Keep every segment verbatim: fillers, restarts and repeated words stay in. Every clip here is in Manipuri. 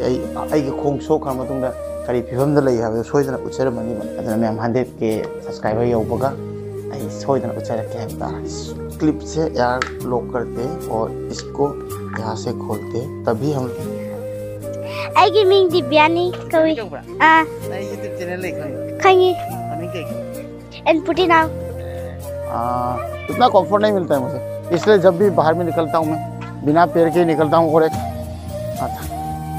ꯑꯩ ꯑꯩꯒꯤ ꯈꯣꯡ ꯁꯣꯛꯈ꯭ꯔ ꯃꯇꯨꯡꯗ ꯀꯔꯤ ꯐꯤꯕꯝꯗ ꯂꯩ ꯍꯥꯏꯕꯗꯨ ꯁꯣꯏꯗꯅ ꯎꯠꯆꯔꯝꯃꯅꯤꯕ꯫ ꯑꯗꯨꯅ ꯃꯌꯥꯝ, ꯍꯟꯗ꯭ꯔꯦꯠ ꯀꯦ ꯁꯕꯁꯀ꯭ꯔꯥꯏꯕꯔ ꯌꯧꯕꯒ ꯑꯩ ꯁꯣꯏꯗꯅ ꯎꯠꯆꯔꯛꯀꯦ ꯍꯥꯏꯕ ꯇꯥꯔꯦ꯫ ꯀ꯭ꯂꯤꯞꯁꯦ ꯌꯥꯔ ꯂꯣꯛ ꯀꯔꯇꯦ ꯑꯣꯔ ꯏꯁꯀꯣ ꯌꯥꯔ ꯁꯦ ꯈꯣꯜꯇꯦ ꯇꯕꯤ ꯍꯝ ꯑꯩꯒꯤ ꯃꯤꯡ ꯗꯤꯕ꯭ꯌꯥꯅꯤ ꯀꯧꯏ꯫ ꯀꯧꯕ꯭ꯔꯥ? ꯑꯥ꯫ ꯑꯩ ꯌꯨꯇ꯭ꯌꯨꯕ ꯆꯦꯅꯦꯜ ꯂꯩ ꯈꯪꯕ꯭ꯔꯥ? ꯈꯪꯉꯤ꯫ ꯃꯃꯤꯡ ꯀꯩ? ꯑꯦꯝꯄꯨꯇꯤ ꯅꯥꯎ꯫ आ, इतना कंफर्ट नहीं मिलता है मुझे, इसलिए जब भी बाहर में निकलता हूँ मैं बिना पैर के ही निकलता हूँ। और एक, अच्छा,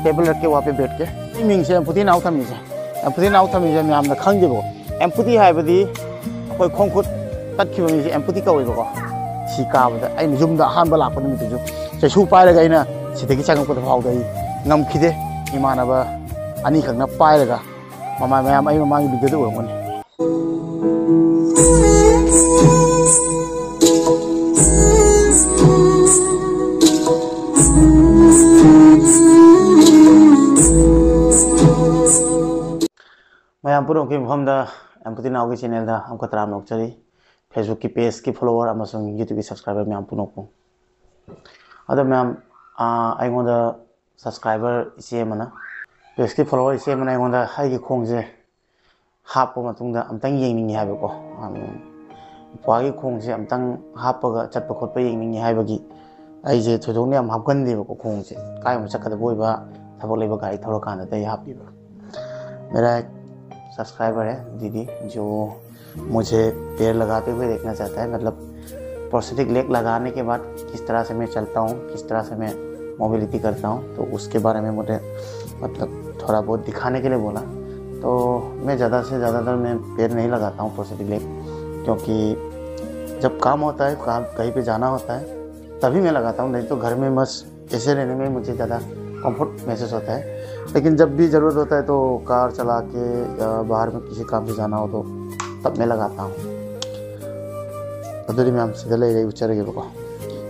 टेबल रख के वहाँ पे बैठ के ꯃꯤꯡꯁꯦ ꯑꯦꯝꯄꯨꯇꯤ ꯅꯥꯎ ꯊꯝꯃꯤꯁꯦ꯫ ꯑꯦꯝꯄꯨꯇꯤ ꯅꯥꯎ ꯊꯝꯃꯤꯁꯦ ꯃꯌꯥꯝꯅ ꯈꯪꯗꯦꯕꯀꯣ꯫ ꯑꯦꯝꯄꯨꯇꯤ ꯍꯥꯏꯕꯗꯤ ꯑꯩꯈꯣꯏ ꯈꯣꯡ ꯈꯨꯠ ꯇꯠꯈꯤꯕ ꯃꯤꯁꯦ ꯑꯦꯝꯄꯨꯇꯤ ꯀꯧꯋꯦꯕꯀꯣ꯫ ꯁꯤ ꯀꯥꯕꯗ ꯑꯩꯅ ꯌꯨꯝꯗ ꯑꯍꯥꯟꯕ ꯂꯥꯛꯄ ꯅꯨꯃꯤꯠꯇꯁꯨ ꯆꯩꯁꯨ ꯄꯥꯏꯔꯒ ꯑꯩꯅ ꯁꯤꯗꯒꯤ ꯆꯪꯉꯛꯄꯗ ꯐꯥꯎꯗ ꯑꯩ ꯉꯝꯈꯤꯗꯦ꯫ ꯏꯃꯥꯟꯅꯕ ꯑꯅꯤꯈꯛꯅ ꯄꯥꯏꯔꯒ, ꯃꯃꯥ ꯃꯌꯥꯝ ꯑꯩ ꯃꯃꯥꯡꯒꯤ ꯚꯤꯗꯤꯑꯣꯗ ꯎꯔꯝꯒꯅꯤ꯫ ꯃꯌꯥꯝ ꯄꯨꯝꯅꯃꯛꯀꯤ ꯃꯐꯝꯗ ꯑꯦꯝꯄꯨꯇꯤ ꯅꯥꯎꯒꯤ ꯆꯦꯅꯦꯜꯗ ꯑꯃꯨꯛꯀ ꯇꯔꯥꯝꯅ ꯑꯣꯛꯆꯔꯤ꯫ ꯐꯦꯁꯕꯨꯛꯀꯤ ꯄꯦꯖꯀꯤ ꯐꯣꯂꯣꯋꯔ ꯑꯃꯁꯨꯡ ꯌꯨꯇ꯭ꯌꯨꯕꯀꯤ ꯁꯕꯁꯀ꯭ꯔꯥꯏꯕꯔ ꯃꯌꯥꯝ ꯄꯨꯝꯅꯃꯛꯄꯨ꯫ ꯑꯗꯣ ꯃꯌꯥꯝ, ꯑꯥ, ꯑꯩꯉꯣꯟꯗ ꯁꯕꯁꯀ꯭ꯔꯥꯏꯕꯔ ꯏꯆꯦ ꯑꯃꯅ, ꯄꯦꯖꯀꯤ ꯐꯣꯂꯣꯋꯔ ꯏꯆꯦ ꯑꯃꯅ ꯑꯩꯉꯣꯟꯗ ꯑꯩꯒꯤ ꯈꯣꯡꯁꯦ ꯍꯥꯞꯄ ꯃꯇꯨꯡꯗ ꯑꯝꯇꯪ ꯌꯦꯡꯅꯤꯡꯉꯤ ꯍꯥꯏꯕꯀꯣ꯫ ꯎꯝ, ꯏꯄ꯭ꯋꯥꯒꯤ ꯈꯣꯡꯁꯦ ꯑꯝꯇꯪ ꯍꯥꯞꯄꯒ ꯆꯠꯄ ꯈꯣꯠꯄ ꯌꯦꯡꯅꯤꯡꯉꯤ ꯍꯥꯏꯕꯒꯤ ꯑꯩꯁꯦ ꯊꯣꯏꯗꯣꯛꯅ ꯌꯥꯝ ꯍꯥꯞꯀꯟꯗꯦꯕꯀꯣ ꯈꯣꯡꯁꯦ꯫ ꯀꯥꯏꯒꯨꯝꯕ ꯆꯠꯀꯗꯕ ꯑꯣꯏꯕ, ꯊꯕꯛ ꯂꯩꯕ ꯒꯥꯔꯤ ꯊꯧꯔꯀꯥꯟꯗꯗꯤ ꯑꯩ ꯍꯥꯞꯄꯤꯕ꯫ मेरा एक सब्सक्राइबर है दीदी, जो मुझे पैर लगाते हुए देखना चाहता है, मतलब प्रोस्थेटिक लेग लगाने के बाद किस तरह से मैं चलता हूँ, किस तरह से मैं मोबिलिटी करता हूँ, तो उसके बारे में मुझे मतलब थोड़ा बहुत दिखाने के लिए बोला। तो मैं ज़्यादा से ज़्यादातर मैं पैर नहीं लगाता हूँ प्रोस्थेटिक लेग, क्योंकि जब काम होता है, काम कहीं पे जाना होता है, तभी मैं लगाता हूँ, नहीं तो घर में बस ऐसे रहने में मुझे ज़्यादा कंफर्ट महसूस होता है। लेकिन जब भी ज़रूरत होता है तो कार चला के या बाहर में किसी काम से जाना हो तो तब मैं लगाता हूँ। ꯑꯗꯨꯗꯤ ꯃꯌꯥꯝ ꯁꯤꯗ ꯂꯩꯔꯦ, ꯑꯩ ꯎꯠꯆꯔꯒꯦꯕꯀꯣ꯫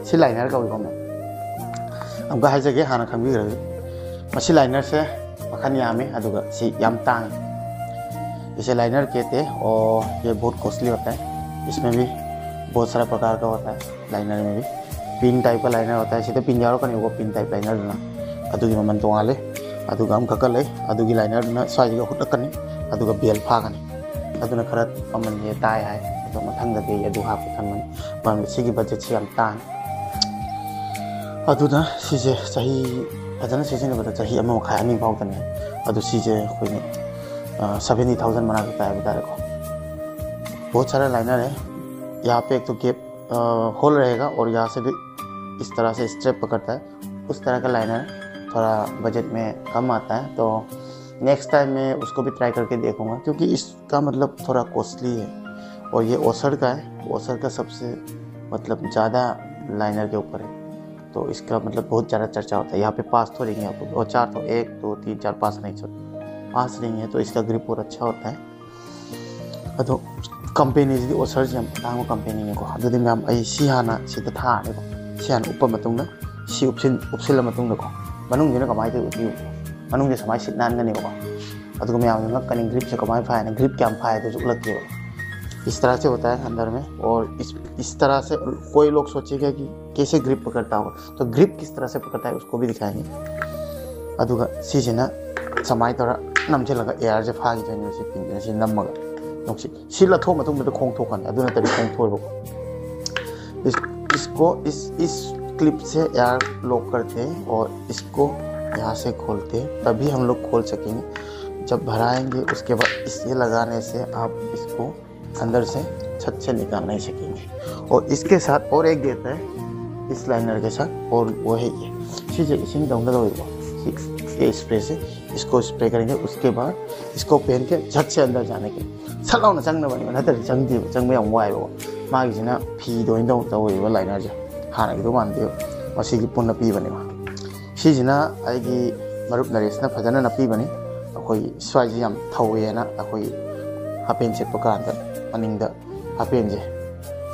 ꯁꯤ ꯂꯥꯏꯅꯔ ꯀꯧꯏꯀꯣ ꯃꯌꯥꯝ꯫ ꯑꯃꯨꯛꯀ ꯍꯥꯏꯖꯒꯦ, ꯍꯥꯟꯅ ꯈꯪꯕꯤꯈ꯭ꯔꯕꯤ꯫ ꯃꯁꯤ ꯂꯥꯏꯅꯔꯁꯦ ꯃꯈꯜ ꯌꯥꯝꯃꯤ, ꯑꯗꯨꯒ ꯁꯤ ꯌꯥꯝ ꯇꯥꯡꯉꯤ꯫ इसे लाइनर कहते हैं और ये बहुत कॉस्टली होता है। इसमें भी बहुत सारा प्रकार का होता है लाइनर में भी। पिन टाइप का लाइनर होता है, सीधे पिन ꯌꯥꯎꯔꯛꯀꯅꯦꯕꯀꯣ, पिन टाइप लाइनर ꯑꯗꯨꯅ ꯑꯗꯨꯒꯤ ꯃꯃꯜ ꯇꯣꯡꯉꯥꯜꯂꯦ꯫ ꯑꯗꯨꯒ ꯑꯃꯈꯛꯀ ꯂꯩ, ꯑꯗꯨꯒꯤ ꯂꯥꯏꯅꯔꯗꯨꯅ ꯁ꯭ꯋꯥꯏꯁꯤꯒ ꯍꯨꯠꯂꯛꯀꯅꯤ, ꯑꯗꯨꯒ ꯕꯦꯜ ꯐꯥꯒꯅꯤ꯫ ꯑꯗꯨꯅ ꯈꯔ ꯃꯃꯜꯁꯦ ꯇꯥꯏ ꯍꯥꯏ, ꯑꯗꯣ ꯃꯊꯪꯗꯗꯤ ꯑꯩ ꯑꯗꯨ ꯍꯥꯞꯀꯦ ꯈꯟꯕꯅꯤ꯫ ꯃꯔꯝꯗꯤ ꯁꯤꯒꯤ ꯕꯖꯦꯠꯁꯤ ꯌꯥꯝ ꯇꯥꯡꯉꯤ꯫ ꯑꯗꯨꯅ ꯁꯤꯁꯦ ꯆꯍꯤ ꯐꯖꯅ ꯁꯤꯖꯤꯟꯅꯕꯗ ꯆꯍꯤ ꯑꯃ ꯃꯈꯥꯏ ꯑꯅꯤ ꯐꯥꯎꯗꯅꯦ꯫ ꯑꯗꯨ ꯁꯤꯁꯦ ꯑꯩꯈꯣꯏꯒꯤ ꯁꯚꯦꯟꯇꯤ ꯊꯥꯎꯖꯟ ꯃꯅꯥꯛꯇ ꯇꯥꯏ ꯍꯥꯏꯕ ꯇꯥꯔꯦꯀꯣ꯫ बहुत सारा लाइनर है। यहाँ पे एक तो गैप होल रहेगा और यहाँ से भी इस तरह से स्ट्रेप पकड़ता है। उस तरह का लाइनर थोड़ा बजट में कम आता है, तो नेक्स्ट टाइम मैं उसको भी ट्राई करके देखूंगा, क्योंकि इसका मतलब थोड़ा कॉस्टली है। और ये ओसर का है, ओसर का सबसे मतलब ज़्यादा लाइनर के ऊपर है, तो इसका मतलब बहुत ज़्यादा चर्चा होता है। यहाँ पे पाँच तो रिंग है आपको, और चार तो, एक, दो, तीन, चार, पाँच रिंग है, तो इसका ग्रिप और अच्छा होता है। ꯑꯗꯣ ꯀꯝꯄꯦꯅꯤꯁꯤꯗꯤ ꯑꯣꯁꯔꯁꯤ ꯌꯥꯝ ꯑꯇꯥꯡꯕ ꯀꯝꯄꯦꯅꯤꯅꯤꯀꯣ꯫ ꯑꯗꯨꯗꯤ ꯃꯌꯥꯝ, ꯑꯩ ꯁꯤ ꯍꯥꯟꯅ ꯁꯤꯗ ꯊꯥꯔꯅꯤꯀꯣ꯫ ꯁꯤ ꯍꯥꯟꯅ ꯎꯞꯄ ꯃꯇꯨꯡꯗ, ꯁꯤ ꯎꯞꯁꯤꯟ ꯎꯞꯁꯤꯜꯂ ꯃꯇꯨꯡꯗꯀꯣ, ꯃꯅꯨꯡꯁꯤꯅ ꯀꯃꯥꯏꯅ ꯇꯧꯏ ꯎꯞꯄꯤꯌꯨ꯫ ꯃꯅꯨꯡꯁꯦ ꯁꯨꯃꯥꯏꯅ ꯁꯤꯠ ꯅꯥꯟꯒꯅꯦꯕꯀꯣ꯫ ꯑꯗꯨꯒ ꯃꯌꯥꯝꯅ ꯉꯛꯀꯅꯤ, ꯒ꯭ꯔꯤꯞꯁꯦ ꯀꯃꯥꯏꯅ ꯐꯥꯏꯅ, ꯒ꯭ꯔꯤꯞ ꯀꯌꯥꯝ ꯐꯥꯏ ꯑꯗꯨꯁꯨ ꯎꯠꯂꯛꯀꯦꯕ꯫ इस तरह से होता है अंदर में, और इस इस तरह से कोई लोग सोचेगा कि कैसे ग्रिप पकड़ता होगा, तो ग्रिप किस तरह से पकड़ता है उसको भी दिखाएंगे। ꯑꯗꯨꯒ ꯁꯤꯁꯤꯅ ꯁꯨꯃꯥꯏꯅ ꯇꯧꯔ ꯅꯝꯁꯤꯜꯂꯒ ꯑꯦꯌꯥꯔꯁꯦ ꯐꯥꯈꯤꯗꯣꯏꯅꯦꯕ, ꯁꯤ ꯄꯤꯟꯁꯤꯅ ꯁꯤ ꯅꯝꯃꯒ꯫ ꯅꯨꯡꯁꯤ, ꯁꯤ ꯂꯧꯊꯣꯛꯑ ꯃꯇꯨꯡꯗ ꯈꯣꯡ ꯊꯣꯛꯀꯅꯤ, ꯑꯗꯨ ꯅꯠꯇ꯭ꯔꯗꯤ ꯈꯣꯡ ꯊꯣꯛꯑꯣꯏꯕꯀꯣ꯫ इस इसको इस इस क्लिप से एयर लॉक करते हैं और इसको यहाँ से खोलते हैं, तभी हम लोग खोल सकेंगे। जब भराएंगे उसके बाद इसे लगाने से आप इसको अंदर से छत से निकाल नहीं सकेंगे। और इसके साथ और एक देता है इस लाइनर के साथ, और वो है ये। ꯁꯤꯁꯦ ꯏꯁꯤꯡ ꯇꯧꯅ ꯇꯧꯋꯦꯕꯀꯣ꯫ ꯁꯤ, ये स्प्रे से इसको स्प्रे करेंगे, उसके बाद इसको पहन के झट से अंदर जाने के, ꯁꯠ ꯂꯥꯎꯅ ꯆꯪꯅꯕꯅꯦꯕ, ꯅꯠꯇ꯭ꯔꯗꯤ ꯆꯪꯗꯦꯕ, ꯆꯪꯕ ꯌꯥꯝ ꯋꯥꯏꯕꯀꯣ꯫ ꯃꯥꯒꯤꯁꯤꯅ ꯐꯤꯗ ꯑꯣꯏꯅ ꯇꯧ ꯇꯧꯋꯦꯕ ꯂꯥꯏꯅꯔꯁꯦ, ꯍꯥꯟꯅꯒꯤꯗꯣ ꯃꯥꯟꯗꯦꯕ꯫ ꯃꯁꯤꯒꯤ ꯄꯨꯟꯅ ꯄꯤꯕꯅꯦꯕ꯫ ꯁꯤꯁꯤꯅ ꯑꯩꯒꯤ ꯃꯔꯨꯞ ꯅꯔꯦꯁꯅ ꯐꯖꯅ ꯅꯞꯄꯤꯕꯅꯤ꯫ ꯑꯩꯈꯣꯏ ꯁ꯭ꯋꯥꯏꯁꯤ ꯌꯥꯝ ꯊꯧꯋꯦꯅ ꯑꯩꯈꯣꯏ ꯍꯥꯄꯦꯟ ꯁꯦꯠꯄ ꯀꯥꯟꯗ ꯃꯅꯤꯡꯗ ꯍꯥꯄꯦꯟꯁꯦ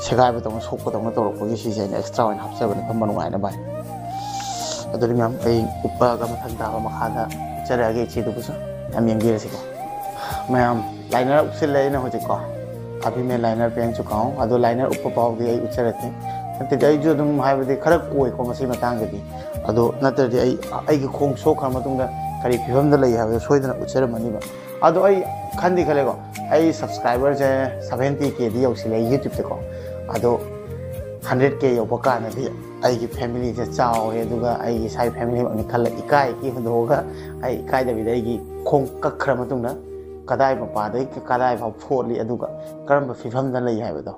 ꯁꯦꯒꯥꯏꯕꯗꯧꯅ ꯁꯣꯛꯄꯗꯧꯅ ꯇꯧꯔꯛꯄꯒꯤ ꯁꯤꯁꯦ ꯑꯩꯅ ꯑꯦꯛꯁꯇ꯭ꯔꯥ ꯑꯣꯏꯅ ꯍꯥꯞꯆꯕꯅꯤ ꯐꯝꯕ ꯅꯨꯡꯉꯥꯏꯅꯕ ꯍꯥꯏꯅ꯫ ꯑꯗꯨꯗꯤ ꯃꯌꯥꯝ ꯑꯩ ꯎꯞꯄꯒ ꯃꯊꯪ ꯇꯥꯕ ꯃꯈꯥꯗ ꯎꯠꯆꯔꯛꯑꯒꯦ ꯏꯆꯦꯗꯨꯕꯨꯁꯨ꯫ ꯌꯥꯝ ꯌꯦꯡꯕꯤꯔꯁꯤꯀꯣ꯫ ꯃꯌꯥꯝ ꯂꯥꯏꯅꯔ ꯎꯞꯁꯤꯜꯂꯦ ꯑꯩꯅ ꯍꯧꯖꯤꯛꯀꯣ꯫ अभी मैं लाइनर पहन चुका हूँ꯫ ꯑꯗꯣ ꯂꯥꯏꯅꯔ ꯎꯞꯄ ꯐꯥꯎꯗꯤ ꯑꯩ ꯎꯠꯆꯔꯛꯀꯦ꯫ ꯅꯠꯇ꯭ꯔꯗꯤ ꯑꯩꯁꯨ ꯑꯗꯨꯝ ꯍꯥꯏꯕꯗꯤ ꯈꯔ ꯀꯣꯏꯀꯣ ꯃꯁꯤ ꯃꯇꯥꯡꯗꯗꯤ꯫ ꯑꯗꯣ ꯅꯠꯇ꯭ꯔꯗꯤ ꯑꯩ ꯑꯩꯒꯤ ꯈꯣꯡ ꯁꯣꯛꯈ꯭ꯔ ꯃꯇꯨꯡꯗ ꯀꯔꯤ ꯐꯤꯕꯝꯗ ꯂꯩ ꯍꯥꯏꯕꯗꯣ ꯁꯣꯏꯗꯅ ꯎꯠꯆꯔꯝꯃꯅꯤꯕ꯫ ꯑꯗꯣ ꯑꯩ ꯈꯟꯗꯤ ꯈꯜꯂꯦꯀꯣ, ꯑꯩ ꯁꯕꯁꯀ꯭ꯔꯥꯏꯕꯔꯁꯦ ꯁꯚꯦꯟꯇꯤ ꯀꯦꯗꯤ ꯌꯧꯁꯤꯜꯂꯦ ꯌꯨꯇ꯭ꯌꯨꯕꯇꯀꯣ꯫ ꯑꯗꯣ ꯍꯟꯗ꯭ꯔꯦꯠ ꯀꯦ ꯌꯧꯕ ꯀꯥꯟꯗꯗꯤ ꯑꯩꯒꯤ ꯐꯦꯃꯤꯂꯤꯁꯦ ꯆꯥꯎꯔꯦ, ꯑꯗꯨꯒ ꯑꯩꯒꯤ ꯏꯁꯥꯒꯤ ꯐꯦꯃꯤꯂꯤ ꯑꯃꯅꯤ ꯈꯜꯂ ꯏꯀꯥꯏ ꯏꯀꯤ ꯍꯨꯟꯗꯣꯛꯑꯒ ꯑꯩ ꯏꯀꯥꯏꯗꯕꯤꯗ ꯑꯩꯒꯤ ꯈꯣꯡ ꯀꯛꯈ꯭ꯔ ꯃꯇꯨꯡꯗ ꯀꯗꯥꯏ ꯃꯄꯥꯗꯒꯤ ꯀꯗꯥꯏ ꯐꯥꯎ ꯐꯣꯠꯂꯤ, ꯑꯗꯨꯒ ꯀꯔꯝꯕ ꯐꯤꯕꯝꯗ ꯂꯩ ꯍꯥꯏꯕꯗꯣ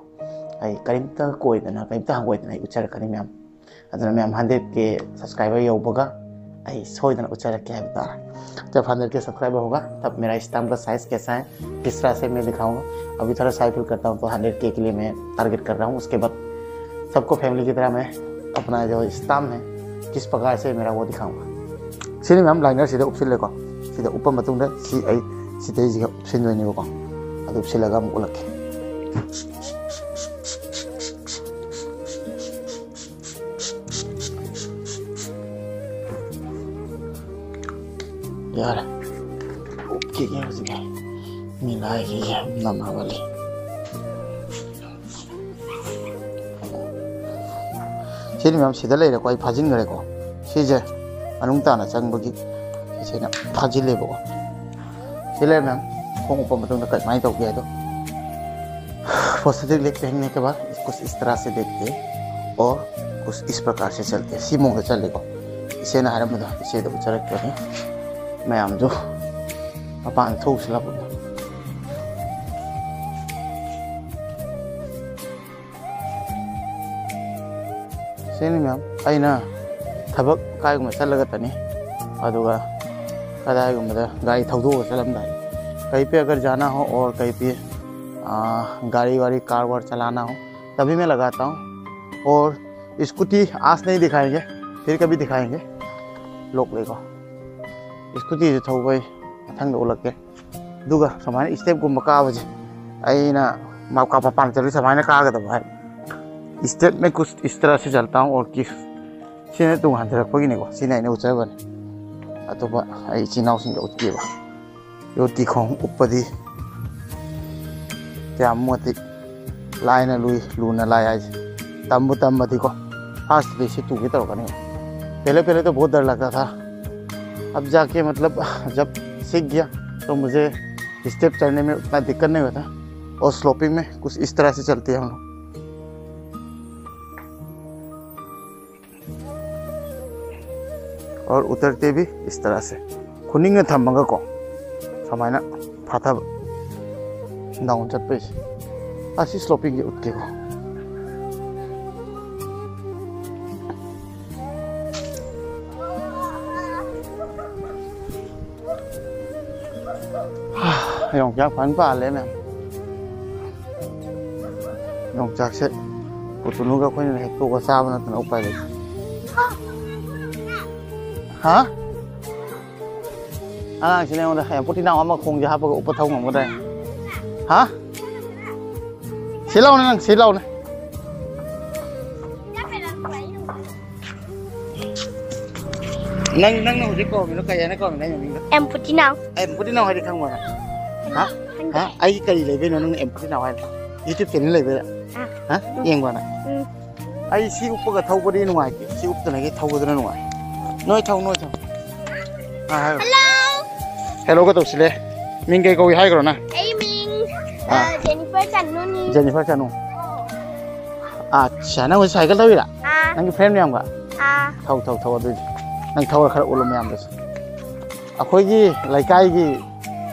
ꯑꯩ ꯀꯔꯤꯝꯇ ꯀꯣꯏꯗꯅ, ꯀꯔꯤꯝꯇ ꯍꯪꯒꯣꯏꯗꯅ ꯑꯩ ꯎꯠꯆꯔꯛꯀꯅꯤ ꯃꯌꯥꯝ꯫ ꯑꯗꯨꯅ ꯃꯌꯥꯝ, ꯍꯟꯗ꯭ꯔꯦꯠ ꯀꯦ ꯁꯕꯁꯀ꯭ꯔꯥꯏꯕꯔ ꯌꯧꯕꯒ ꯑꯩ ꯁꯣꯏꯗꯅ ꯎꯠꯆꯔꯛꯀꯦ ꯍꯥꯏꯕ ꯇꯥꯔꯦ꯫ जब हंड्रेड के सब्सक्राइबर होगा, तब मेरा स्टाम्प का साइज कैसा है, किस तरह से मैं दिखाऊंगा। अभी थोड़ा शाई फील करता हूँ, तो हंड्रेड के के लिए मैं टारगेट कर रहा हूँ। उसके बाद सबको फैमिली की तरह मैं अपना जो स्टाम्प है, किस प्रकार से मेरा, वो दिखाऊंगा꯫ ꯁꯤꯅꯤ ꯃꯌꯥꯝ, ꯂꯥꯏꯅꯔꯁꯤꯗ ꯎꯞꯁꯤꯜꯂꯦꯀꯣ꯫ ꯁꯤꯗ ꯎꯞꯄ ꯃꯇꯨꯡꯗ ꯁꯤ ꯑꯩ ꯁꯤꯗꯩꯁꯤꯒ ꯎꯞꯁꯤꯟꯗꯣꯏꯅꯦꯕꯀꯣ꯫ ꯑꯗꯨ ꯎꯞꯁꯤꯜꯂꯒ ꯑꯃꯨꯛ ꯎꯠꯂꯛꯀꯦ꯫ ꯌꯥꯔꯦ, ꯎꯞꯈꯤꯒꯦ ꯍꯧꯖꯤꯛ꯫ ꯃꯤ ꯂꯥꯏꯒꯤ ꯅꯝꯃꯕꯅꯤ꯫ ꯁꯤꯅꯤ ꯃꯌꯥꯝ, ꯁꯤꯗ ꯂꯩꯔꯦꯀꯣ, ꯑꯩ ꯐꯥꯖꯤꯟꯈ꯭ꯔꯦꯀꯣ꯫ ꯁꯤꯁꯦ ꯃꯅꯨꯡ ꯇꯥꯅ ꯆꯪꯕꯒꯤ ꯁꯤꯁꯦ ꯑꯩꯅ ꯐꯥꯖꯤꯜꯂꯦꯕꯀꯣ꯫ ꯁꯤ ꯂꯩꯔꯦ ꯃꯌꯥꯝ, ꯈꯣꯡ ꯎꯞꯄ ꯃꯇꯨꯡꯗ ꯀꯃꯥꯏꯅ ꯇꯧꯒꯦ ꯍꯥꯏꯗꯣ꯫ पोस्टर देख पहनने के बाद कुछ इस तरह से देखते हैं और कुछ इस प्रकार से चलते हैं। ꯁꯤ ꯃꯑꯣꯡꯗ ꯆꯠꯂꯦꯀꯣ꯫ ꯏꯆꯦꯅ ꯍꯥꯏꯔꯝꯕꯗꯣ ꯏꯆꯦꯗ ꯎꯠꯆꯔꯛꯄꯅꯤ꯫ ꯃꯌꯥꯝꯁꯨ ꯃꯄꯥꯟ ꯊꯣꯛꯎꯁꯤꯜꯂꯛꯄꯗꯣ꯫ ꯁꯤꯅꯤ ꯃꯌꯥꯝ, ꯑꯩꯅ ꯊꯕꯛ ꯀꯥꯏꯒꯨꯝꯕ ꯆꯠꯂꯒꯇꯅꯤ, ꯑꯗꯨꯒ ꯀꯗꯥꯏꯒꯨꯝꯕꯗ ꯒꯥꯔꯤ ꯊꯧꯗꯣꯛꯑꯒ ꯆꯠꯂꯝꯗꯥꯏ, कहीं पे अगर जाना हो और कहीं पे, आ, गाड़ी वाड़ी, कार वार चलाना हो, तभी मैं लगाता हूँ। और स्कूटी आज नहीं दिखाएंगे, फिर कभी दिखाएंगे। लोग देखो, स्कूटी जो था वही ꯃꯊꯪꯗ ꯎꯠꯂꯛꯀꯦ꯫ ꯑꯗꯨꯒ ꯁꯨꯃꯥꯏꯅ ꯁ꯭ꯇꯦꯞꯀꯨꯝꯕ ꯀꯥꯕꯁꯦ ꯑꯩꯅ ꯃꯄꯥꯟ ꯆꯠꯂꯤ ꯁꯨꯃꯥꯏꯅ ꯀꯥꯒꯗꯕ ꯍꯥꯏ꯫ स्टेप में कुछ इस तरह से चलता हूँ और किस, ꯁꯤꯅ ꯇꯨꯡ ꯍꯟꯊꯔꯛꯄꯒꯤꯅꯤꯀꯣ꯫ ꯁꯤꯅ ꯑꯩꯅ ꯎꯠꯆꯕꯅꯤ꯫ ꯑꯇꯣꯞꯄ ꯑꯩ ꯏꯆꯤꯟ ꯏꯅꯥꯎꯁꯤꯡꯗ ꯎꯠꯀꯦꯕ꯫ ꯌꯣꯠꯀꯤ ꯈꯣꯡ ꯎꯞꯄꯗꯤ ꯀꯌꯥꯝ ꯃꯇꯤꯛ ꯂꯥꯏꯅ ꯂꯨꯏ, ꯂꯨꯅ ꯂꯥꯏ ꯍꯥꯏꯁꯦ꯫ ꯇꯝꯕꯨ ꯇꯝꯃꯗꯤꯀꯣ, ꯐꯥꯔꯁꯇꯗꯤ ꯁꯤ ꯇꯨꯒꯦ ꯇꯧꯔꯛꯀꯅꯤ꯫ पहले पहले तो बहुत डर लगता था, अब जाके, मतलब, जब सीख गया, तो मुझे स्टेप चढ़ने में उतना दिक्कत नहीं होता। और स्लोपिंग में कुछ इस तरह से चलते हैं हम लोग। और उतरते भी इस तरह से, ꯈꯨꯅꯤꯡꯅ ꯊꯝꯃꯒꯀꯣ, ꯁꯨꯃꯥꯏꯅ ꯐꯥꯊꯕ꯫ ꯗꯥꯎꯟ ꯆꯠꯄꯩꯁꯦ꯫ ꯑꯁꯤ ꯁ꯭ꯂꯣꯄꯤꯡꯁꯦ ꯎꯠꯀꯦꯀꯣ꯫ ꯌꯣꯡꯆꯥꯛ ꯐꯖꯅ ꯄꯥꯜꯂꯦ ꯃꯌꯥꯝ꯫ ꯌꯣꯡꯆꯥꯛꯁꯦ ꯄꯨꯇꯨꯅꯨꯒ ꯑꯩꯈꯣꯏꯅ ꯍꯦꯛꯇꯣꯛꯑꯒ ꯆꯥꯕ ꯅꯠꯇꯅ ꯎꯄꯥꯏ ꯂꯩꯇꯦ꯫ ꯍꯥ? ꯑꯉꯥꯡꯁꯤꯅ ꯑꯩꯉꯣꯟꯗ ꯍꯌꯦꯡ ꯄꯣꯇꯤꯅꯥꯎ ꯑꯃ ꯈꯣꯡꯁꯦ ꯍꯥꯞꯄꯒ ꯎꯞꯄ ꯊꯧ ꯉꯝꯒꯗ꯭ꯔꯥ? ꯍꯥ? ꯁꯤ ꯂꯥꯎꯅꯦ ꯅꯪ, ꯁꯤ ꯂꯥꯎꯅꯦ꯫ ꯅꯪ, ꯅꯪꯅ ꯍꯧꯖꯤꯛ ꯀꯧꯔꯝꯃꯤꯗꯣ ꯀꯩ ꯍꯥꯏꯅ ꯀꯧꯔꯝꯃꯤꯅꯣ ꯑꯩ ꯃꯃꯤꯡꯗꯣ? ꯑꯦꯝ ꯄꯨꯇꯤꯅꯥꯎ꯫ ꯑꯦꯝ ꯄꯨꯇꯤꯅꯥꯎ ꯍꯥꯏꯗꯤ ꯈꯪꯕ꯭ꯔꯥ? ꯍꯥ? ꯈꯪꯗꯦ꯫ ꯍꯥ? ꯑꯩꯒꯤ ꯀꯔꯤ ꯂꯩꯕꯩꯅꯣ ꯅꯪꯅ ꯑꯦꯝ ꯄꯨꯇꯤꯅꯥꯎ ꯍꯥꯏꯗꯣ? YouTube channel ꯂꯩꯕꯩꯔꯥ? ꯑꯥ꯫ ꯍꯥ? ꯌꯦꯡꯕ꯭ꯔꯥ ꯅꯪ? ꯎꯝ꯫ ꯑꯩ ꯁꯤ ꯎꯞꯄꯒ ꯊꯧꯕꯗꯤ ꯅꯨꯡꯉꯥꯏꯇꯦ꯫ ꯁꯤ ꯎꯞꯇꯅ ꯍꯦꯛ ꯊꯧꯕꯗꯨꯅ ꯅꯨꯡꯉꯥꯏ꯫ ꯅꯣꯏ ꯊꯧ, ꯅꯣꯏ ꯊꯧ꯫ ꯑꯥ, ꯍꯥꯏꯔꯣ꯫ ꯍꯦꯜꯂꯣ꯫ ꯍꯦꯜꯂꯣꯒ ꯇꯧꯁꯤꯜꯂꯦ꯫ ꯃꯤꯡ ꯀꯩ ꯀꯧꯏ ꯍꯥꯏꯈ꯭ꯔꯣ ꯅꯪ? ꯑꯩ ꯃꯤꯡ, ꯑꯥ꯫ ꯑ, ꯖꯦꯅꯤꯐꯔ ꯆꯅꯨꯅꯤ꯫ ꯖꯦꯅꯤꯐꯔ ꯆꯅꯨ꯫ ꯑꯠꯁꯥ, ꯅꯪ ꯍꯧꯖꯤꯛ ꯁꯥꯏꯀꯜ ꯊꯧꯔꯤꯔꯥ? ꯑꯥ꯫ ꯅꯪꯒꯤ ꯐ꯭ꯔꯦꯟ ꯃꯌꯥꯝꯒ? ꯑꯥ꯫ ꯊꯧ, ꯊꯧ, ꯊꯧ ꯑꯗꯨꯏꯗꯤ꯫ ꯅꯪ ꯊꯧꯔ ꯈꯔ ꯎꯠꯂꯣ ꯃꯌꯥꯝꯗꯁꯨ꯫ ꯑꯩꯈꯣꯏꯒꯤ ꯂꯩꯀꯥꯏꯒꯤ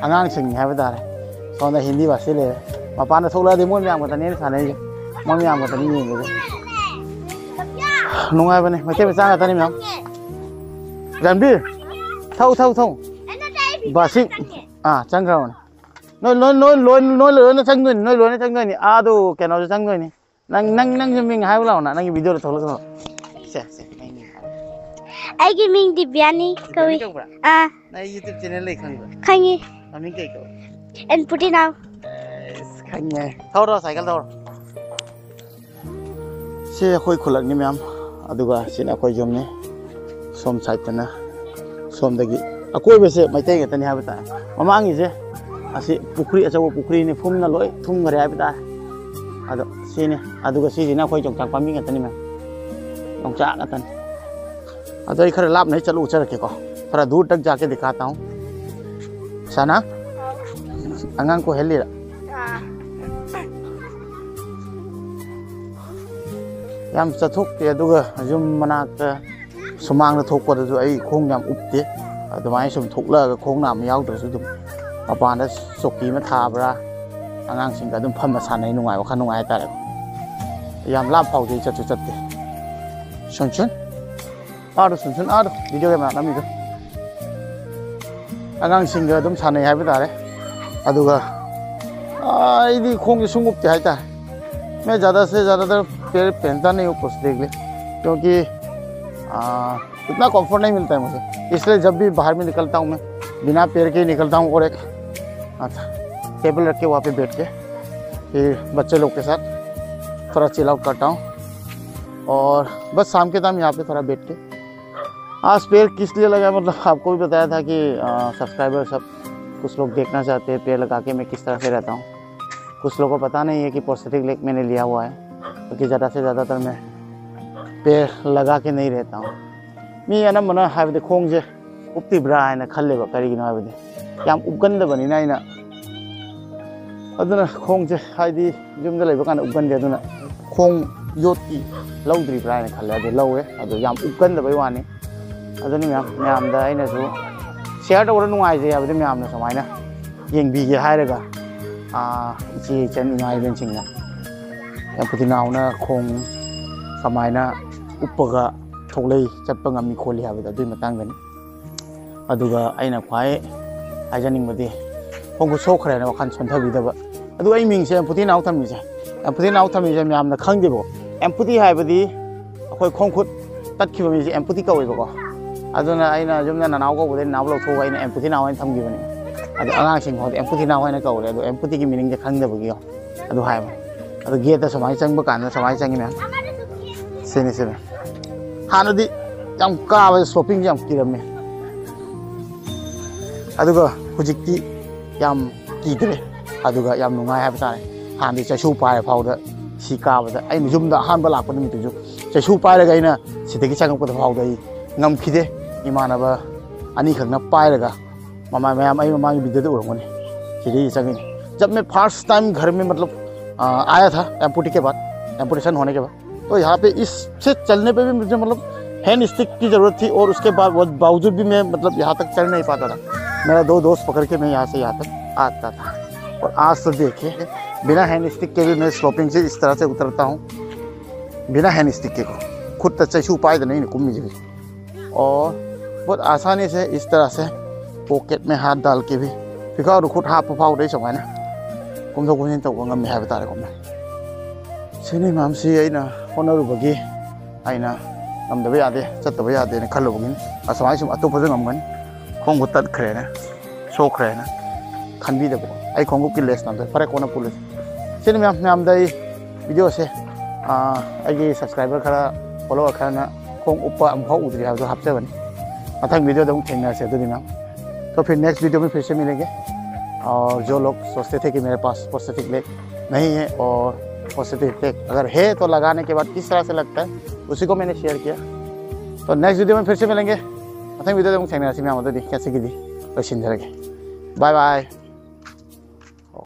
ꯑꯉꯥꯡꯁꯤꯡꯅꯤ ꯍꯥꯏꯕ ꯇꯥꯔꯦ꯫ ꯁꯣꯝꯗ ꯍꯤꯟꯗꯤ ꯚꯥꯁꯤ ꯂꯩꯔꯦ꯫ ꯃꯄꯥꯟꯗ ꯊꯣꯛꯂꯛꯑꯗꯤ ꯃꯣꯏ ꯃꯌꯥꯝ ꯈꯛꯇꯅꯦ ꯑꯩꯅ ꯁꯥꯟꯅꯔꯤꯁꯦ꯫ ꯃꯣꯏ ꯃꯌꯥꯝ ꯈꯛꯇꯅꯤ ꯌꯦꯡꯉꯤꯁꯦ꯫ ꯅꯨꯡꯉꯥꯏꯕꯅꯦ, ꯃꯩꯇꯩ ꯃꯆꯥ ꯉꯥꯛꯇꯅꯤ ꯃꯌꯥꯝ꯫ ꯔꯟꯕꯤꯔ, ꯊꯧ, ꯊꯧ, ꯊꯧ꯫ ꯕꯥꯁꯤ, ꯑꯥ, ꯆꯪꯈ꯭ꯔꯕꯅꯦ꯫ ꯅꯣꯏ, ꯅꯣꯏ, ꯅꯣꯏ, ꯂꯣꯏ, ꯅꯣꯏ ꯂꯣꯏꯅ ꯆꯪꯗꯣꯏꯅꯤ, ꯅꯣꯏ ꯂꯣꯏꯅ ꯆꯪꯗꯣꯏꯅꯤ꯫ ꯑꯥꯗꯣ ꯀꯩꯅꯣꯁꯨ ꯆꯪꯗꯣꯏꯅꯤ꯫ ꯅꯪ, ꯅꯪ, ꯅꯪꯁꯨ ꯃꯤꯡ ꯍꯥꯏꯌꯨ ꯂꯥꯎꯅ, ꯅꯪꯒꯤ ꯚꯤꯗꯤꯑꯣꯗ ꯊꯣꯛꯂꯛꯀꯅꯣ꯫ ꯁꯦ, ꯁꯦ, ꯅꯪ ꯃꯤꯡ ꯍꯥꯏꯌꯨ꯫ ꯑꯩꯒꯤ ꯃꯤꯡ ꯗꯤꯕ꯭ꯌꯥꯅꯤ ꯗꯤꯕ꯭ꯌꯥꯅꯤ ꯀꯧꯏ꯫ ꯀꯧꯕ꯭ꯔꯥ? ꯑꯥ꯫ ꯅꯪ YouTube channel ꯂꯩ ꯈꯪꯕ꯭ꯔꯥ? ꯈꯪꯉꯤ꯫ ꯃꯃꯤꯡ ꯀꯩ ꯀꯧꯏ? ꯑꯦꯟ ꯄꯨꯇꯤꯅꯥꯎ꯫ ꯑꯦꯁ, ꯈꯪꯉꯦ꯫ ꯊꯧꯔꯣ, ꯁꯥꯏꯀꯜ ꯊꯧꯔꯣ꯫ ꯁꯤ ꯑꯩꯈꯣꯏ ꯈꯨꯜꯂꯛꯅꯤ ꯃꯌꯥꯝ, ꯑꯗꯨꯒ ꯁꯤꯅ ꯑꯩꯈꯣꯏ ꯌꯨꯝꯅꯤ꯫ ꯁꯣꯝ ꯁꯥꯏꯠꯇꯅ, ꯁꯣꯝꯗꯒꯤ ꯑꯀꯣꯏꯕꯁꯦ ꯃꯩꯇꯩ ꯉꯥꯛꯇꯅꯤ ꯍꯥꯏꯕ ꯇꯥꯔꯦ꯫ ꯃꯃꯥꯡꯒꯤꯁꯦ ꯑꯁꯤ ꯄꯨꯈ꯭ꯔꯤ, ꯑꯆꯧꯕ ꯄꯨꯈ꯭ꯔꯤꯅꯤ, ꯐꯨꯝꯅ ꯂꯣꯏ ꯊꯨꯝꯈꯔꯦ ꯍꯥꯏꯕ ꯇꯥꯔꯦ꯫ ꯑꯗꯣ ꯁꯤꯅꯤ, ꯑꯗꯨꯒ ꯁꯤꯁꯤꯅ ꯑꯩꯈꯣꯏ ꯌꯣꯡꯆꯥꯛ ꯄꯥꯝꯕꯤ ꯉꯥꯛꯇꯅꯤ ꯃꯌꯥꯝ, ꯌꯣꯡꯆꯥꯛ ꯉꯥꯛꯇꯅꯤ꯫ ꯑꯗꯣ ꯑꯩ ꯈꯔ ꯂꯥꯞꯅ ꯑꯩ ꯆꯠꯂꯨ ꯎꯠꯆꯔꯛꯀꯦꯀꯣ꯫ थोड़ा दूर तक जाके दिखाता हूँ। सना, ꯑꯉꯥꯡ ꯀꯣꯏꯍꯜꯂꯤꯔ? ꯌꯥꯝ ꯆꯠꯊꯣꯛꯇꯦ, ꯑꯗꯨꯒ ꯌꯨꯝ ꯃꯅꯥꯛꯇ ꯁꯨꯃꯥꯡꯗ ꯊꯣꯛꯄꯗꯁꯨ ꯑꯩ ꯈꯣꯡ ꯌꯥꯝ ꯎꯞꯇꯦ꯫ ꯑꯗꯨꯃꯥꯏꯅ ꯁꯨꯝ ꯊꯣꯛꯂꯛꯑꯒ ꯈꯣꯡ ꯅꯥꯝꯃ ꯌꯥꯎꯗ꯭ꯔꯁꯨ ꯑꯗꯨꯝ ꯃꯄꯥꯟꯗ ꯆꯧꯀꯤ ꯑꯃ ꯊꯥꯕ꯭ꯔꯥ, ꯑꯉꯥꯡꯁꯤꯡꯒ ꯑꯗꯨꯝ ꯐꯝꯃ ꯁꯥꯟꯅꯩ, ꯅꯨꯡꯉꯥꯏ, ꯋꯥꯈꯜ ꯅꯨꯡꯉꯥꯏ ꯍꯥꯏꯇꯥꯔꯦ꯫ ꯌꯥꯝ ꯂꯥꯞ ꯐꯥꯎꯗꯤ ꯑꯩ ꯆꯠꯁꯨ ꯆꯠꯇꯦ꯫ ꯁꯨꯟ ꯁꯨꯟ, ꯑꯥꯗꯣ ꯁꯨꯟ ꯁꯨꯟ, ꯑꯥꯗꯣ video camera ꯅꯝꯃꯤꯗꯣ꯫ ꯑꯉꯥꯡꯁꯤꯡꯒ ꯑꯗꯨꯝ ꯁꯥꯟꯅꯩ ꯍꯥꯏꯕ ꯇꯥꯔꯦ꯫ ꯑꯗꯨꯒ ꯑꯩꯗꯤ ꯈꯣꯡꯁꯦ ꯁꯨꯡ ꯎꯞꯇꯦ ꯍꯥꯏꯇꯥꯔꯦ꯫ मैं ज़्यादा से ज़्यादातर पैर पहनता नहीं हूँ, कुछ देख ले, क्योंकि आ, इतना कंफर्ट नहीं मिलता है मुझे, इसलिए जब भी बाहर में निकलता हूँ मैं बिना पैर के ही निकलता हूँ। और एक, अच्छा, टेबल रख के वहाँ पे बैठ के फिर बच्चे लोग के साथ थोड़ा चिल आउट करता हूँ। और बस शाम के टाइम यहाँ पे थोड़ा बैठ के, आज पैर किस लिए लगा है, मतलब आपको भी बताया था कि सब्सक्राइबर सब कुछ लोग देखना चाहते हैं पैर लगा के मैं किस तरह से रहता हूँ। कुछ लोगों को पता नहीं है कि प्रोस्थेटिक लेग मैंने लिया हुआ है, क्योंकि ज़्यादा से ज़्यादातर मैं पैर लगा के नहीं रहता हूँ꯫ ꯃꯤ ꯑꯅꯝꯕꯅ ꯍꯥꯏꯕꯗꯤ ꯈꯣꯡꯁꯦ ꯎꯞꯇꯕ꯭ꯔꯥ ꯍꯥꯏꯅ ꯈꯜꯂꯦꯕ꯫ ꯀꯔꯤꯒꯤꯅꯣ ꯍꯥꯏꯕꯗꯤ ꯌꯥꯝ ꯎꯞꯀꯟꯗꯕꯅꯤꯅ ꯑꯩꯅ꯫ ꯑꯗꯨꯅ ꯈꯣꯡꯁꯦ ꯍꯥꯏꯗꯤ ꯌꯨꯝꯗ ꯂꯩꯕ ꯀꯥꯟꯗ ꯎꯞꯀꯟꯗꯦ꯫ ꯑꯗꯨꯅ ꯈꯣꯡ ꯌꯣꯠꯀꯤ ꯂꯧꯗ꯭ꯔꯤꯕ꯭ꯔꯥ ꯍꯥꯏꯅ ꯈꯜꯂꯦ꯫ ꯑꯗꯨ ꯂꯧꯋꯦ, ꯑꯗꯨ ꯌꯥꯝ ꯎꯞꯀꯟꯗꯕꯩ ꯋꯥꯅꯤ꯫ ꯑꯗꯨꯅꯤ ꯃꯌꯥꯝ, ꯃꯌꯥꯝꯗ ꯑꯩꯅꯁꯨ ꯁꯤꯌꯔ ꯇꯧꯕꯗ ꯅꯨꯡꯉꯥꯏꯖꯩ ꯍꯥꯏꯕꯗꯤ ꯃꯌꯥꯝꯅ ꯁꯨꯃꯥꯏꯅ ꯌꯦꯡꯕꯤꯒꯦ ꯍꯥꯏꯔꯒ, ꯑꯥ, ꯏꯆꯦ ꯏꯆꯟ ꯏꯃꯥ ꯏꯕꯦꯟꯁꯤꯡꯅ ꯑꯦꯝꯄꯨꯇꯤ ꯅꯥꯎꯅ ꯈꯣꯡ ꯀꯃꯥꯏꯅ ꯎꯞꯄꯒ ꯊꯣꯛꯂꯛꯏ, ꯆꯠꯄ ꯉꯝꯃꯤ ꯈꯣꯠꯂꯤ ꯍꯥꯏꯕꯗꯣ ꯑꯗꯨꯒꯤ ꯃꯇꯥꯡꯗꯅꯤ꯫ ꯑꯗꯨꯒ ꯑꯩꯅ ꯈ꯭ꯋꯥꯏ ꯍꯥꯏꯖꯅꯤꯡꯕꯗꯤ ꯈꯣꯡ ꯈꯨꯠ ꯁꯣꯛꯈ꯭ꯔꯦꯅ ꯋꯥꯈꯜ ꯁꯣꯟꯊꯕꯤꯗꯕ꯫ ꯑꯗꯨ ꯑꯩ ꯃꯤꯡꯁꯦ ꯑꯦꯝꯄꯨꯇꯤ ꯅꯥꯎ ꯊꯝꯃꯤꯁꯦ, ꯑꯦꯝꯄꯨꯇꯤ ꯅꯥꯎ ꯊꯝꯃꯤꯁꯦ ꯃꯌꯥꯝꯅ ꯈꯪꯗꯦꯕꯀꯣ꯫ ꯑꯦꯝꯄꯨꯇꯤ ꯍꯥꯏꯕꯗꯤ ꯑꯩꯈꯣꯏ ꯈꯣꯡ ꯈꯨꯠ ꯇꯠꯈꯤꯕ ꯃꯤꯁꯦ ꯑꯦꯝꯄꯨꯇꯤ ꯀꯧꯋꯦꯕꯀꯣ꯫ ꯑꯗꯨꯅ ꯑꯩꯅ ꯌꯨꯝꯗ ꯅꯅꯥꯎ ꯀꯧꯕꯗꯩ ꯅꯅꯥꯎ ꯂꯧꯊꯣꯛꯑꯒ ꯑꯩꯅ ꯑꯦꯝꯄꯨꯇꯤ ꯅꯥꯎ ꯍꯥꯏꯅ ꯊꯝꯈꯤꯕꯅꯦ꯫ ꯑꯗꯣ ꯑꯉꯥꯡꯁꯤꯡ ꯐꯥꯎꯗꯤ ꯑꯦꯝꯄꯨꯇꯤ ꯅꯥꯎ ꯍꯥꯏꯅ ꯀꯧꯔꯦ꯫ ꯑꯗꯣ ꯑꯦꯝꯄꯨꯇꯤꯒꯤ ꯃꯤꯅꯤꯡꯁꯦ ꯈꯪꯗꯕꯒꯤꯀꯣ꯫ ꯑꯗꯨ ꯍꯥꯏꯕ꯫ ꯑꯗꯣ ꯒꯦꯠꯇ ꯁꯨꯃꯥꯏꯅ ꯆꯪꯕ ꯀꯥꯟꯗ ꯁꯨꯃꯥꯏꯅ ꯆꯪꯉꯤ ꯃꯌꯥꯝ꯫ ꯁꯤꯅꯤ, ꯁꯤꯅꯤ꯫ ꯍꯥꯟꯅꯗꯤ ꯌꯥꯝ ꯀꯥꯕ, ꯁ꯭ꯂꯣꯄꯤꯡꯁꯦ ꯌꯥꯝ ꯀꯤꯔꯝꯃꯦ꯫ ꯑꯗꯨꯒ ꯍꯧꯖꯤꯛꯇꯤ ꯌꯥꯝ ꯀꯤꯗ꯭ꯔꯦ꯫ ꯑꯗꯨꯒ ꯌꯥꯝ ꯅꯨꯡꯉꯥꯏ ꯍꯥꯏꯕ ꯇꯥꯔꯦ꯫ ꯍꯥꯟꯅꯗꯤ ꯆꯩꯁꯨ ꯄꯥꯏꯔ ꯐꯥꯎꯗ ꯁꯤ ꯀꯥꯕꯗ, ꯑꯩꯅ ꯌꯨꯝꯗ ꯑꯍꯥꯟꯕ ꯂꯥꯛꯄ ꯅꯨꯃꯤꯠꯇꯨꯁꯨ ꯆꯩꯁꯨ ꯄꯥꯏꯔꯒ ꯑꯩꯅ ꯁꯤꯗꯒꯤ ꯆꯪꯉꯛꯄꯗ ꯐꯥꯎꯗ ꯑꯩ ꯉꯝꯈꯤꯗꯦ꯫ ꯏꯃꯥꯟꯅꯕ ꯑꯅꯤꯈꯛꯅ ꯄꯥꯏꯔꯒ ꯃꯃꯥ ꯃꯌꯥꯝ ꯑꯩ ꯃꯃꯥꯡꯒꯤ ꯚꯤꯗꯤꯑꯣꯗ ꯎꯔꯝꯒꯅꯤ꯫ ꯁꯤꯗꯒꯤ ꯆꯪꯉꯤꯅꯤ꯫ जब मैं फर्स्ट टाइम घर में मतलब, आ, आया था एम्पूटी के बाद, एम्पूटेशन होने के बाद, तो यहाँ पे इससे चलने पे भी मुझे मतलब हैंड स्टिक की ज़रूरत थी और उसके बाद बावजूद भी मैं मतलब यहाँ तक चढ़ नहीं पाता था। मेरा दो दोस्त पकड़ के मैं यहाँ से यहाँ तक आता था। और आज तो देखिए, बिना हैंड स्टिक के भी मैं स्लोपिंग से इस तरह से उतरता हूँ, बिना हैंड स्टिक के को खुद तक से उपाय तो नहीं कुम्मी जी। और बहुत आसानी से इस तरह से पॉकेट में हाथ डाल के भी फिका और खुद हाथ पफाव रही समय ना कुम तो कुछ नहीं तो गंगम में है बता रहे कुम। ꯁꯤꯅꯤ ꯃꯌꯥꯝꯁꯤ ꯑꯩꯅ ꯍꯣꯠꯅꯔꯨꯕꯒꯤ ꯑꯩꯅ ꯉꯝꯗꯕ ꯌꯥꯗꯦ, ꯆꯠꯇꯕ ꯌꯥꯗꯦꯅ ꯈꯜꯂꯨꯕꯒꯤꯅꯤ꯫ ꯑꯁꯨꯃꯥꯏꯅ ꯁꯨꯝ ꯑꯇꯣꯞꯄꯁꯨ ꯉꯝꯒꯅꯤ꯫ ꯈꯣꯡꯕꯨ ꯇꯠꯈ꯭ꯔꯦꯅ, ꯁꯣꯛꯈ꯭ꯔꯦꯅ ꯈꯟꯕꯤꯗꯕꯀꯣ꯫ ꯑꯩ ꯈꯣꯡꯎꯞꯀꯤ ꯂꯦꯁ ꯅꯥꯟꯊꯣꯛꯑꯦ꯫ ꯐꯔꯦ, ꯀꯣꯟꯅ ꯄꯨꯜꯂꯁꯤ꯫ ꯁꯤꯅꯤ ꯃꯌꯥꯝ, ꯃꯌꯥꯝꯗ ꯑꯩ ꯚꯤꯗꯤꯑꯣꯁꯦ, ꯑꯥ, ꯑꯩꯒꯤ ꯁꯕꯁꯀ꯭ꯔꯥꯏꯕꯔ ꯈꯔ, ꯐꯣꯂꯣꯋꯔ ꯈꯔꯅ ꯈꯣꯡ ꯎꯞꯄ ꯑꯃꯨꯛꯐꯥꯎ ꯎꯗ꯭ꯔꯤ ꯍꯥꯏꯕꯗꯣ ꯍꯥꯞꯆꯕꯅꯤ꯫ ꯃꯊꯪ ꯚꯤꯗꯤꯑꯣꯗ ꯑꯃꯨꯛ ꯊꯦꯡꯅꯔꯁꯦ ꯑꯗꯨꯗꯤ ꯃꯌꯥꯝ꯫ तो फिर नेक्स्ट वीडियो में फिर से मिलेंगे। और जो लोग सोचते थे कि मेरे पास प्रोस्थेटिक लेग नहीं है और प्रोस्थेटिक लेग अगर है तो लगाने के बाद किस तरह से लगता है, उसी को मैंने शेयर किया। तो नेक्स्ट वीडियो में फिर से मिलेंगे। ꯃꯊꯪ ꯚꯤꯗꯤꯑꯣꯗ ꯑꯃꯨꯛ ꯊꯦꯡꯅꯔꯁꯤ ꯃꯌꯥꯝ꯫ ꯑꯗꯨꯗꯤ ꯉꯁꯤꯒꯤꯗꯤ ꯂꯣꯏꯁꯤꯟꯖꯔꯒꯦ꯫ ꯕꯥꯏ ꯕꯥꯏ꯫